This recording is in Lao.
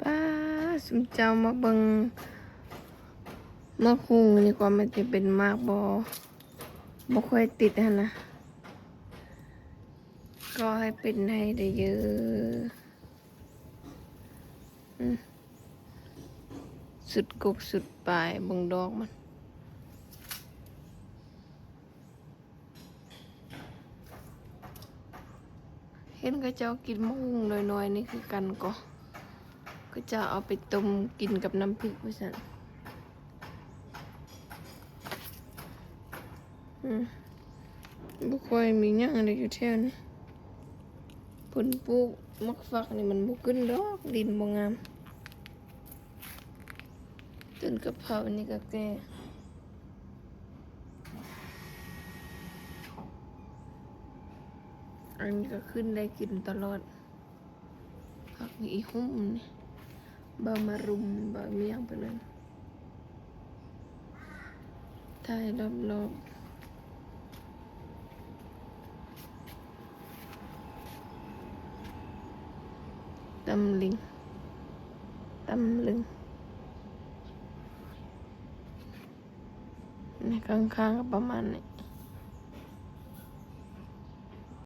ປ້າ ຊຸມເຈົ້າມາເບິ່ງໝາກຫຸ່ງນີ້ ກວ່າມັນຈະເປັນໝາກບໍ່ ບໍ່ຄ່ອຍຕິດຫັ້ນນະ. ຂໍໃຫ້ເປັນໃຫ້ໄດ້ເດີ້. ອືມ ສຸດກົກສຸດປາຍ ເບິ່ງດອກມັນ. ເຫັນເຂົາເຈົ້າກິນໝາກຫຸ່ງນ້ອຍໆນີ້ຄືກັນກໍ ເຂົາເຈົ້າເອົາໄປຕົ້ມກິນກັບນ້ຳພິກວ່າຊັ້ນ. ອືມ ບໍ່ຄ່ອຍມີຫຍັງເດຢູ່ແຖວນີ້. ເພິ່ນປູກໝາກຝັກນີ້ມັນບໍ່ຂຶ້ນດອກ ດິນບໍ່ງາມ. ຕົ້ນກະເພົານີ້ກໍແກ່ ອັນນີ້ກໍຂຶ້ນໄດ້ກິນຕະຫຼອດ. ຜັກອີຮຸ່ມນີ້ ບາມາລຸມ ບາມຽງໄປເລີຍ. ຖ່າຍລອບໆ ຕຳລິງ ຕຳລຶງ ໃນຂ້າງໆກໍປະມານນີ້.